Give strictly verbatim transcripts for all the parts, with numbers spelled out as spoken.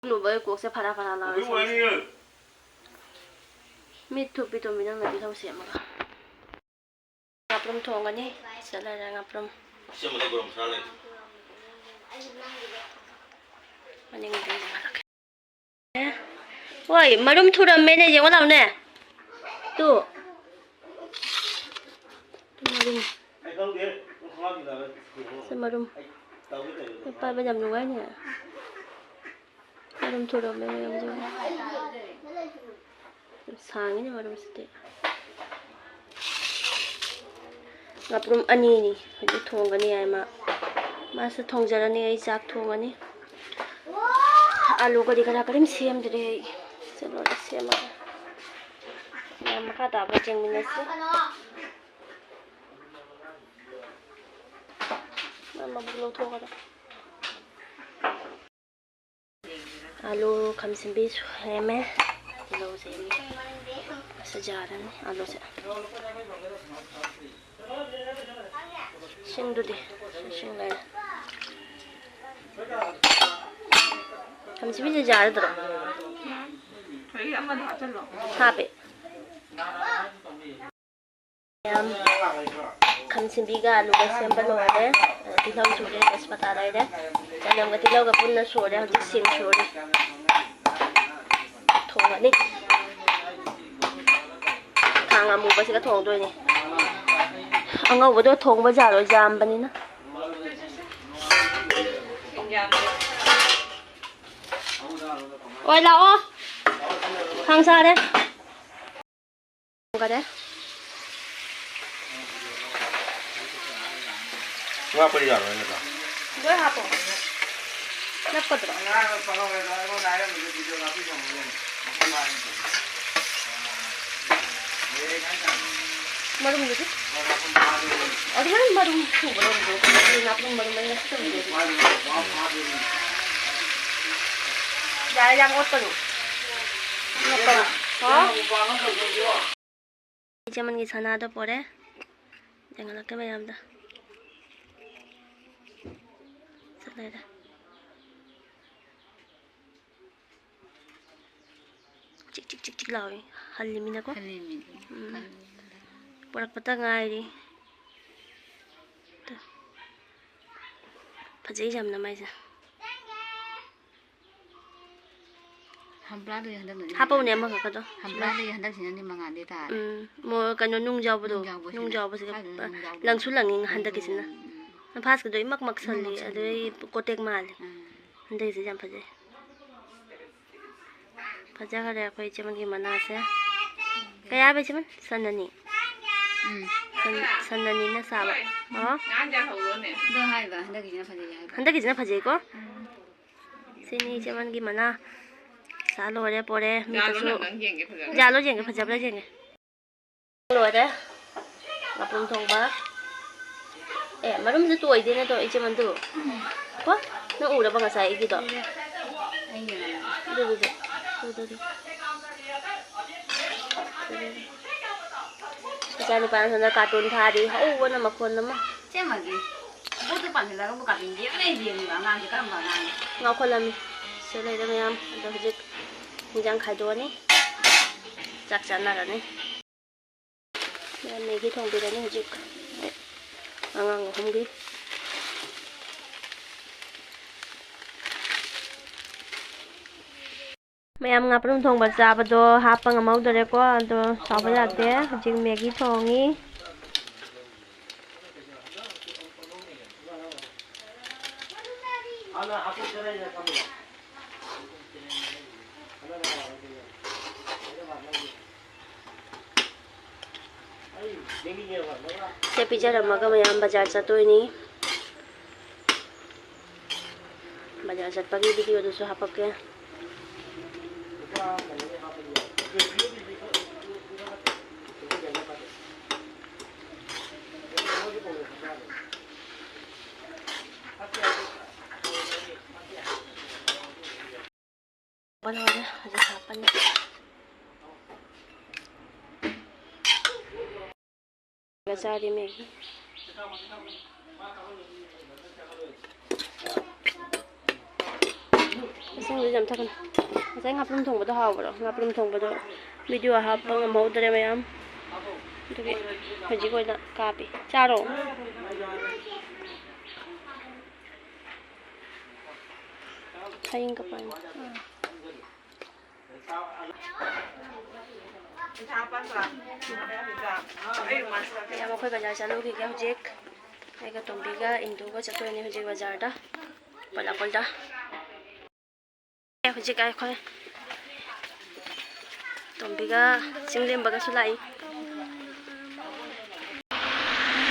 ꯂꯨꯕꯒꯤ ꯀꯣꯛꯁꯦ ꯐꯔꯥ ꯐꯔꯥ ꯂꯥꯎꯔꯦ ꯁꯝꯁꯦ꯫ ꯃꯤꯠ ꯊꯨꯞꯄꯤ ꯇꯣꯝꯕꯤ ꯅꯪꯅ ꯇꯤꯜꯍꯧ ꯁꯦꯝꯃꯒ꯫ ꯉꯥꯄ꯭ꯔꯨꯝ ꯊꯣꯡꯒꯅꯤ꯫ ꯆꯠꯂꯔꯦ ꯉꯥꯄ꯭ꯔꯨꯝ꯫ ꯃꯅꯤꯡꯗ ꯌꯦꯡꯍꯜꯂꯛꯀꯦ꯫ ꯍꯣꯏ, ꯃꯔꯨꯝ ꯊꯨꯔꯝꯃꯦꯅꯦ, ꯌꯦꯡꯉꯣ ꯂꯥꯎꯅꯦ꯫ ꯇꯨ꯫ ꯃꯔꯨꯝ꯫ ꯁꯤ ꯃꯔꯨꯝ꯫ ꯄꯥꯏꯕ ꯌꯥꯝ ꯅꯨꯡꯉꯥꯏꯅꯦ꯫ ꯃꯔꯨꯝ ꯊꯨꯔꯝꯃꯦ ꯃꯌꯥꯝꯁꯦ꯫ ꯌꯥꯝ ꯁꯥꯡꯉꯤꯅꯦ ꯃꯔꯨꯝꯁꯤꯗꯤ꯫ ꯉꯥꯄ꯭ꯔꯨꯝ ꯑꯅꯤꯅꯤ ꯍꯧꯖꯤꯛ ꯊꯣꯡꯒꯅꯤ ꯍꯥꯏ ꯃꯥ꯫ ꯃꯥꯁꯨ ꯊꯣꯡꯖꯔꯅꯤ, ꯑꯩ ꯆꯥꯛ ꯊꯣꯡꯉꯅꯤ꯫ ꯑꯂꯨ ꯀꯔꯤ ꯀꯔꯥ ꯀꯔꯤꯝ ꯁꯦꯝꯗ꯭ꯔꯤ ꯑꯩ꯫ ꯁꯤ ꯂꯣꯏꯔ ꯁꯦꯝꯃꯒꯦ꯫ ꯃꯌꯥꯝ ꯃꯈꯥ ꯇꯥꯕ ꯌꯦꯡꯃꯤꯟꯅꯁꯤ꯫ ꯃꯥ ꯃꯕꯨꯛ ꯂꯧꯊꯣꯛꯈꯔꯦ꯫ ꯑꯂꯨ ꯈꯥꯃꯦꯟꯁꯤꯟꯕꯤ ꯁꯦꯝꯃꯦ꯫ ꯇꯤꯜꯍꯧ ꯁꯦꯝꯃꯦ꯫ ꯑꯁꯤ ꯌꯥꯔꯅꯤ ꯑꯂꯨꯁꯦ꯫ ꯁꯤꯡꯗꯨꯗꯤ? ꯁꯤꯡ ꯂꯩꯔꯦ꯫ ꯈꯥꯃꯦꯟꯁꯤꯟꯕꯤꯁꯦ ꯌꯥꯔꯗ꯭ꯔꯣ? ꯊꯣꯏꯒꯤ ꯑꯃꯗꯣ ꯍꯥꯞꯆꯜꯂꯣ꯫ ꯍꯥꯞꯄꯦ꯫ ꯃꯌꯥꯝ ꯈꯥꯃꯦꯟꯁꯤꯟꯕꯤꯒ ꯑꯂꯨꯒ ꯁꯦꯝꯕ ꯂꯣꯏꯔꯦ꯫ ꯇꯤꯜꯍꯧ ꯁꯨꯔꯦ, ꯇꯦꯖꯄꯇꯥ ꯂꯩꯔꯦ, ꯆꯅꯝꯒ ꯇꯤꯜꯍꯧꯒ ꯄꯨꯟꯅ ꯁꯨꯔꯦ꯫ ꯍꯧꯖꯤꯛ ꯁꯤꯡ ꯁꯨꯔꯦ꯫ ꯊꯣꯡꯉꯅꯤ꯫ ꯈꯥꯡ ꯑꯃꯨꯕꯁꯤꯒ ꯊꯣꯡꯗꯣꯏꯅꯤ꯫ ꯑꯉꯧꯕꯗꯣ ꯊꯣꯡꯕ ꯌꯥꯔꯣꯏ, ꯌꯥꯝꯕꯅꯤꯅ꯫ ꯑꯣꯏ ꯂꯥꯛꯑꯣ꯫ ꯈꯥꯡ ꯁꯥꯔꯦ꯫ ꯐꯔꯦ꯫ ꯉꯥ ꯄꯩ ꯌꯥꯔꯣꯏ ꯅꯠꯇ꯭ꯔꯣ? ꯂꯣꯏ ꯍꯥꯞꯄꯣ꯫ ꯅꯞꯀꯗ꯭ꯔꯣ? ꯃꯔꯨꯝꯗꯨꯗꯤ? ꯑꯗꯨꯃꯥꯏꯅ ꯃꯔꯨꯝ ꯁꯨꯕ ꯂꯧꯗ꯭ꯔꯣ? ꯉꯥꯄ꯭ꯔꯨꯝ ꯃꯔꯨꯝ ꯑꯩ ꯉꯁꯤ ꯇꯧꯗꯣꯏꯅꯤ꯫ ꯌꯥꯔꯦ, ꯌꯥꯝ ꯑꯣꯠꯀꯅꯨ꯫ ꯍꯥ? ꯏꯆꯦꯃꯟꯒꯤ ꯁꯅꯥꯗꯣ ꯄꯣꯔꯦ꯫ ꯌꯦꯡꯍꯜꯂꯛꯀꯦ ꯃꯌꯥꯝꯗ꯫ ꯁꯤ ꯂꯩꯔꯦ꯫ ꯆꯤꯛ ꯆꯤꯛ ꯆꯤꯛ ꯆꯤꯛ ꯂꯥꯎꯏ꯫ ꯍꯜꯂꯤꯃꯤꯅꯀꯣ꯫ ꯍꯜꯂꯤꯃꯤ꯫ ꯎꯝ꯫ ꯍꯜꯂꯤ꯫ ꯄꯨꯔꯛꯄꯇ ꯉꯥꯏꯔꯤ꯫ ꯐꯖꯩ ꯌꯥꯝꯅ ꯃꯥꯏꯁꯦ꯫ ꯍꯝꯄ꯭ꯂꯥꯗꯒꯤ ꯍꯟꯗꯛꯅꯗꯤ ꯍꯥꯞꯄꯧꯅꯦ ꯃꯉꯥꯜ-, ꯑꯃꯈꯛꯀꯗꯣ꯫ ꯍꯝꯄ꯭ꯂꯥꯗꯒꯤ ꯍꯟꯗꯛꯁꯤꯅꯗꯤ ꯃꯉꯥꯜꯗꯤ ꯇꯥꯔꯦ꯫ ꯎꯝ꯫ ꯃꯣ-, ꯀꯩꯅꯣ, ꯅꯨꯡ ꯌꯥꯎꯕꯗꯣ꯫ ꯅꯨꯡ ꯌꯥꯎꯕꯁꯤꯅ꯫ ꯅꯨꯡ ꯌꯥꯎꯕꯁꯤꯒ ꯀꯥꯏꯗꯩꯅꯣ ꯅꯨꯡ ꯌꯥꯎꯕꯗꯣ? ꯂꯪꯁꯨ ꯂꯪꯉꯤ ꯍꯟꯗꯛꯀꯤꯁꯤꯅ꯫ ꯎꯝ, ꯎꯝ, ꯎꯝ꯫ ꯐꯥꯁꯀꯤꯗꯣ ꯏꯃꯛ ꯃꯛꯁꯜꯂꯤ, ꯏꯃꯛ ꯃꯛꯁꯜꯂꯤ꯫ ꯑꯗꯨꯗꯩ ꯀꯣꯇꯦꯛ ꯃꯥꯜꯂꯤ꯫ ꯎꯝ꯫ ꯍꯟꯗꯛꯀꯤꯁꯤ ꯌꯥꯝ ꯐꯖꯩ꯫ ꯐꯖꯈꯔꯦ ꯑꯩꯈꯣꯏ ꯏꯆꯦꯃꯟꯒꯤ ꯃꯅꯥꯁꯦ꯫ ꯀꯌꯥ ꯍꯥꯏꯕ ꯏꯆꯦꯃꯟ? ꯁꯟ ꯑꯅꯤ꯫ ꯎꯝ꯫ ꯁꯟ, ꯁꯟ ꯑꯅꯤꯅ ꯁꯥꯕ꯫ ꯑꯣ꯫ ꯑꯗꯣ ꯍꯥꯏꯕ, ꯍꯟꯗꯛꯀꯤꯁꯤꯅ ꯐꯖꯩ ꯍꯥꯏꯕ꯫ ꯍꯟꯗꯛꯀꯤꯁꯤꯅ ꯐꯖꯩꯀꯣ? ꯎꯝ꯫ ꯁꯤꯅꯤ ꯏꯆꯦꯃꯟꯒꯤ ꯃꯅꯥ꯫ ꯁꯥ ꯂꯣꯏꯔꯦ, ꯄꯣꯔꯦ꯫ ꯃꯤꯠꯇꯁꯨ ꯖꯥꯜꯂꯣ ꯌꯦꯡꯒꯦ, ꯐꯖꯕ꯭ꯔꯥ ꯌꯦꯡꯒꯦ꯫ ꯂꯣꯏꯔꯦ꯫ ꯉꯥꯄ꯭ꯔꯨꯝ ꯊꯣꯡꯕ꯫ ꯑꯦ, ꯃꯔꯨꯝꯁꯦ ꯇꯣꯏꯗꯦꯅꯦ ꯇꯣ, ꯏꯆꯦꯃꯟꯗꯨ꯫ ꯀꯣ? ꯅꯪ ꯎꯔꯕ ꯉꯁꯥꯏ ꯑꯩꯒꯤꯗꯣ? ꯑꯗꯨꯗꯨꯗꯣ꯫ ꯑꯗꯨꯗꯨꯗꯣ꯫ ꯏꯆꯥ ꯅꯨꯄꯥꯅ ꯁꯣꯝꯗ ꯀꯥꯔꯇꯨꯟ ꯊꯥꯔꯤ꯫ ꯍꯧꯕꯅ ꯃꯈꯣꯟ ꯑꯃ꯫ ꯏꯆꯦꯃꯗꯤ ꯄꯣꯠꯇꯣ ꯄꯥꯟꯁꯤꯜꯂꯒꯕꯨ ꯀꯥꯔꯇꯨꯟ ꯌꯦꯡ ꯂꯩ ꯌꯦꯡꯉꯤꯕ ꯑꯉꯥꯡꯁꯦ ꯀꯔꯝꯕ ꯑꯉꯥꯡꯅꯣ? ꯉꯥꯎꯈꯠꯂꯝꯃꯤ꯫ ꯁꯤꯗ ꯂꯩꯔꯦ ꯃꯌꯥꯝ꯫ ꯑꯗꯣ ꯍꯧꯖꯤꯛ ꯏꯟꯖꯥꯡ ꯈꯥꯏꯗꯣꯛꯑꯅꯤ꯫ ꯆꯥꯛ ꯆꯥꯅꯔꯅꯤ꯫ ꯃꯦꯒꯤ ꯊꯣꯡꯕꯤꯔꯅꯤ ꯍꯧꯖꯤꯛ ꯑꯉꯥꯡ ꯑꯍꯨꯝꯒꯤ꯫ ꯃꯌꯥꯝ ꯉꯥꯄ꯭ꯔꯨꯝ ꯊꯣꯡꯕ ꯆꯥꯕꯗꯣ ꯍꯥꯞꯄ ꯉꯝꯍꯧꯗꯔꯦꯀꯣ, ꯑꯗꯣ ꯁꯥꯎꯕ ꯌꯥꯗꯦ꯫ ꯍꯧꯖꯤꯛ ꯃꯦꯒꯤ ꯊꯣꯡꯉꯤ꯫ ꯁꯦ ꯄꯤꯖꯔꯝꯃꯒ ꯃꯌꯥꯝ ꯕꯖꯥꯔ ꯆꯠꯇꯣꯏꯅꯤ꯫ ꯕꯖꯥꯔ ꯆꯠꯄꯒꯤ ꯚꯤꯗꯤꯑꯣꯗꯨꯁꯨ ꯍꯥꯄꯛꯀꯦ꯫ ꯂꯣꯏꯔꯦ, ꯍꯧꯖꯤꯛ ꯍꯥꯞꯄꯅꯤ꯫ ꯆꯥꯔꯤ ꯃꯦꯒꯤ꯫ ꯏꯁꯤꯡꯗꯨ ꯌꯥꯝ ꯊꯛꯀꯅꯨ꯫ ꯉꯁꯥꯏ ꯉꯥꯄ꯭ꯔꯨꯝ ꯊꯣꯡꯕꯗꯣ ꯍꯥꯎꯕ꯭ꯔꯣ? ꯉꯥꯄ꯭ꯔꯨꯝ ꯊꯣꯡꯕꯗꯣ ꯚꯤꯗꯤꯑꯣ ꯍꯥꯞꯄ ꯉꯝꯍꯧꯗ꯭ꯔꯦ ꯃꯌꯥꯝ, ꯑꯗꯨꯒꯤ ꯍꯧꯖꯤꯛ ꯑꯣꯏꯅ ꯀꯥꯞꯄꯤ꯫ ꯆꯥꯔꯣ꯫ ꯍꯌꯤꯡ ꯀꯄꯥꯏ꯫ ꯃꯌꯥꯝ ꯑꯩꯈꯣꯏ ꯕꯖꯥꯔ ꯆꯠꯂꯨꯈꯤꯒꯦ ꯍꯧꯖꯤꯛ꯫ ꯑꯩꯒ ꯇꯣꯝꯕꯤꯒ ꯏꯟꯗꯨꯒ ꯆꯠꯇꯣꯏꯅꯦ ꯍꯧꯖꯤꯛ ꯕꯖꯥꯔꯗ꯫ ꯄꯣꯂꯥꯄꯣꯜꯗ꯫ ꯍꯧꯖꯤꯛ ꯑꯩꯈꯣꯏ ꯇꯣꯝꯕꯤꯒ ꯆꯤꯡꯂꯦꯝꯕꯒꯁꯨ ꯂꯥꯛꯏ꯫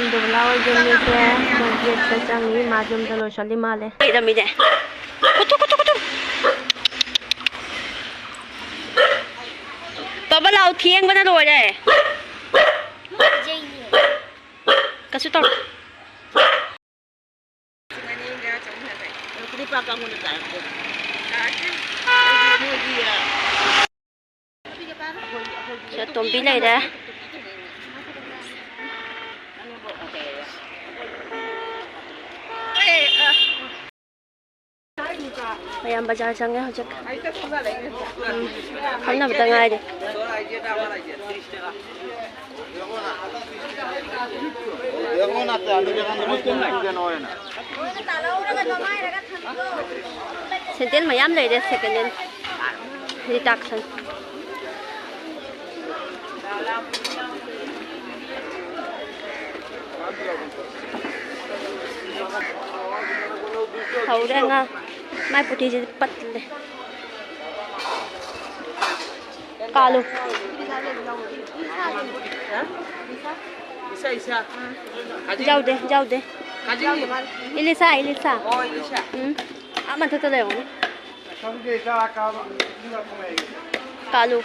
ꯏꯟꯗꯨꯕꯂꯥ ꯍꯣꯏ ꯌꯨꯝꯁꯦ ꯃꯣꯏ ꯒꯦꯠꯇ ꯆꯪꯉꯤ, ꯃꯥ ꯌꯨꯝꯗ ꯂꯣꯏꯁꯜꯂꯤ ꯃꯥꯜꯂꯦ꯫ ꯂꯩꯔꯝꯃꯤꯅꯦ꯫ ꯀꯨꯇꯨ, ꯀꯨꯇꯨ, ꯀꯨꯇꯨ꯫ ꯕꯕꯥ ꯂꯥꯎ, ꯊꯦꯡꯕꯅ ꯂꯣꯏꯔꯦ꯫ ꯀꯩꯁꯨ ꯇꯧꯔꯣꯏ꯫ ꯁꯤꯗ ꯇꯣꯝꯕꯤ ꯂꯩꯔꯦ꯫ ꯃꯌꯥꯝ ꯕꯖꯥꯔ ꯆꯪꯉꯦ ꯍꯧꯖꯤꯛ꯫ ꯎꯝ, ꯐꯝꯅꯕꯗ ꯉꯥꯏꯔꯦ꯫ ꯁꯦꯟꯗꯦꯜ ꯃꯌꯥꯝ ꯂꯩꯔꯦ, second hand꯫ ꯔꯤꯇꯥꯛꯁꯟ꯫ ꯍꯧꯔꯦ ꯑꯉꯥꯡ꯫ ꯃꯥꯏ ꯄꯨꯇꯤꯁꯤꯗꯤ ꯄꯠꯂꯦ꯫ ꯀꯥꯜꯂꯨ꯫ ꯏꯁꯥ, ꯏꯁꯥ꯫ ꯌꯥꯎꯗꯦ, ꯌꯥꯎꯗꯦ꯫ ꯀꯥꯖꯤꯟꯒꯤ꯫ ꯏꯂꯤꯁꯥ, ꯏꯂꯤꯁꯥ꯫ ꯑꯣ, ꯏꯂꯤꯁꯥ꯫ ꯎꯝ꯫ ꯑꯥ ꯃꯊꯛꯇ ꯂꯩꯔꯝꯒꯅꯤ꯫ ꯀꯥꯜꯂꯨ꯫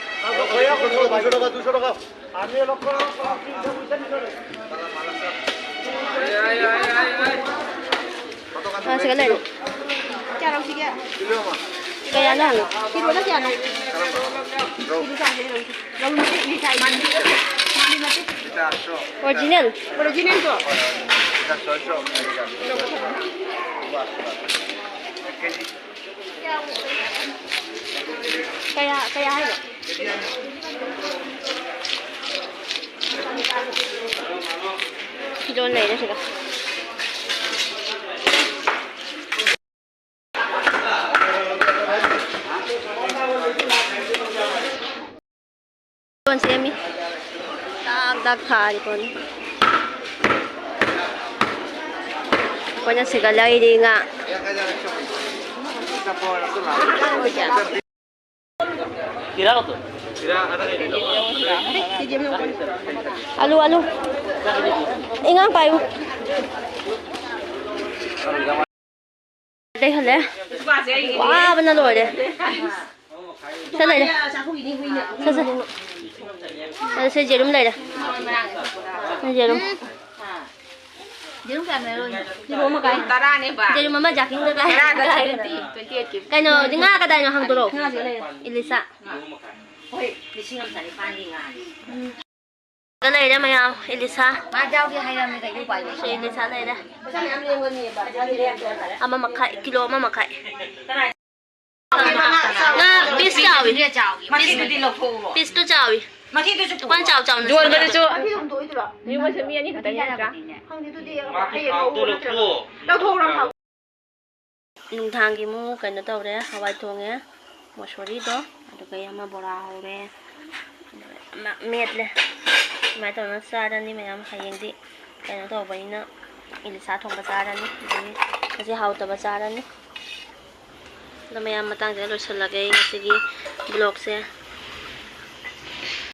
ꯑꯥ, ꯁꯤꯗ ꯂꯩꯔꯦ꯫ ꯀꯌꯥ ꯂꯧꯁꯤꯒꯦ? ꯀꯌꯥꯅꯣ ꯍꯪꯉꯣ꯫ ꯀꯤꯂꯣꯗ ꯀꯌꯥꯅꯣ? ꯀꯤꯂꯣ ꯆꯥꯁꯦ, ꯔꯧ꯫ ꯔꯧ ꯅꯠꯇꯦ, ꯏꯂꯤꯁꯥ ꯍꯥꯏꯕꯅꯤ꯫ ꯃꯥꯗꯤ ꯅꯠꯇꯦ꯫ ꯑꯣꯔꯤꯖꯤꯅꯦꯜ꯫ ꯑꯣꯔꯤꯖꯤꯅꯦꯜꯗꯣ? ꯀꯤꯂꯣ ꯀꯌꯥꯅꯣ? ꯀꯦꯖꯤ꯫ ꯐꯤꯔꯣꯜ ꯂꯩꯔꯦ ꯁꯤꯗ꯫ ꯐꯤꯔꯣꯜ ꯁꯦꯝꯃꯤ꯫ ꯗꯥꯛ ꯗꯥꯛ ꯊꯥꯔꯤ ꯄꯣꯠꯅꯤ꯫ ꯑꯩꯈꯣꯏꯅ ꯁꯤꯗ ꯂꯩꯔꯤ ꯉꯥ꯫ ꯑꯂꯨ, ꯑꯂꯨ꯫ ꯏꯉꯥꯡ ꯄꯥꯏꯌꯨ꯫ ꯂꯩꯍꯜꯂꯦ꯫ ꯋꯥꯕꯅ ꯂꯣꯏꯔꯦ꯫ ꯁꯦ ꯂꯩꯔꯦ꯫ ꯁꯦ, ꯁꯦ꯫ ꯑꯗ ꯁꯦ ꯌꯦꯔꯨꯝ ꯂꯩꯔꯦ꯫ ꯌꯦꯔꯨꯝ꯫ ꯌꯦꯔꯨꯝ ꯀꯌꯥꯝ ꯂꯩꯔꯣꯏꯅꯣ? ꯀꯤꯂꯣ ꯑꯃ ꯀꯥꯏ꯫ ꯇꯔꯥꯅꯦꯕ꯫ ꯌꯦꯔꯨꯝ ꯑꯃ ꯖꯥꯀꯤꯡꯗ ꯀꯥꯏ꯫ ꯇꯔꯥꯗ seventy, twenty eight ꯀꯤ꯫ ꯀꯩꯅꯣ, ꯉꯥ ꯀꯗꯥꯏꯅꯣ ꯍꯥꯡꯗꯣꯔꯛꯑꯣ꯫ ꯉꯥꯁꯦ ꯂꯩꯔꯦ꯫ ꯏꯂꯤꯁꯥ꯫ ꯍꯣꯏ, ꯂꯤꯁꯤꯡ ꯑꯃ ꯆꯅꯤꯄꯥꯟꯒꯤ ꯉꯥꯅꯤ꯫ ꯂꯩꯔꯦ ꯃꯌꯥꯝ, ꯏꯂꯤꯁꯥ꯫ ꯃꯥ ꯌꯥꯎꯒꯦ ꯍꯥꯏꯔꯝꯃꯦ, ꯀꯩꯗꯤ ꯎꯄꯥꯏ ꯂꯩ? ꯁꯤ ꯏꯂꯤꯁꯥ ꯂꯩꯔꯦ꯫ ꯄꯩꯁꯥ ꯃꯌꯥꯝ ꯂꯦꯝꯒꯅꯤꯕ꯫ ꯑꯃ ꯃꯈꯥꯏ, ꯀꯤꯂꯣ ꯑꯃ ꯃꯈꯥꯏ꯫ ꯉꯥ ꯄꯤꯁ ꯆꯥꯎꯏ꯫ ꯃꯁꯤꯗꯨꯗꯤ ꯂꯧꯊꯣꯛꯎꯔꯣ꯫ ꯄꯤꯁꯇꯨ ꯆꯥꯎꯏ꯫ ꯃꯁꯤꯗꯨꯁꯨ ꯄꯨꯔꯣ꯫ ꯈꯤꯇꯪ ꯆꯥꯎ ꯆꯥꯎꯅ ꯌꯣꯟꯕꯗꯨꯁꯨ꯫ ꯁꯦꯝꯃꯣ꯫ ꯃꯁꯤꯗꯣ ꯍꯨꯟꯗꯣꯛꯑꯣꯏꯗꯨꯔꯣ? ꯌꯣꯟꯕꯁꯦ ꯃꯤ ꯑꯅꯤ ꯈꯛꯇꯪ ꯅꯠꯇ꯭ꯔꯥ? ꯈꯪꯗꯦ, ꯑꯗꯨꯗꯤ ꯃꯥꯒꯤ ꯍꯌꯦꯡ ꯈꯥꯛꯇꯣ ꯂꯧꯔꯣ ꯅꯠꯇ꯭ꯔꯒ ꯂꯧꯊꯣꯛꯎꯔꯣ꯫ ꯂꯧꯊꯣꯛꯎꯔꯣ ꯈꯥꯛ꯫ ꯅꯨꯡꯗꯥꯡꯒꯤ ꯑꯃꯨꯛ ꯀꯩꯅꯣ ꯇꯧꯔꯦ, ꯍꯋꯥꯏ ꯊꯣꯡꯉꯦ, ꯃꯣꯁꯣꯔꯤꯗꯣ, ꯑꯗꯨꯒ ꯑꯃ ꯕꯣꯔꯥ ꯍꯧꯔꯦ, ꯑꯃ ꯃꯦꯠꯂꯦ꯫ ꯑꯗꯨꯃꯥꯏꯅ ꯇꯧꯗꯅ ꯆꯥꯔꯅꯤ ꯃꯌꯥꯝ꯫ ꯍꯌꯦꯡꯗꯤ ꯀꯩꯅꯣ ꯇꯧꯕꯅꯤꯅ ꯏꯂꯤꯁꯥ ꯊꯣꯡꯕ ꯆꯥꯔꯅꯤ꯫ ꯑꯗꯒꯤ ꯉꯁꯤ ꯍꯥꯎꯇꯕ ꯆꯥꯔꯅꯤ꯫ ꯑꯗꯣ ꯃꯌꯥꯝ, ꯃꯇꯥꯡꯁꯤꯗ ꯂꯣꯏꯁꯤꯜꯂꯒꯦ ꯑꯩ ꯉꯁꯤꯒꯤ vlogꯁꯦ꯫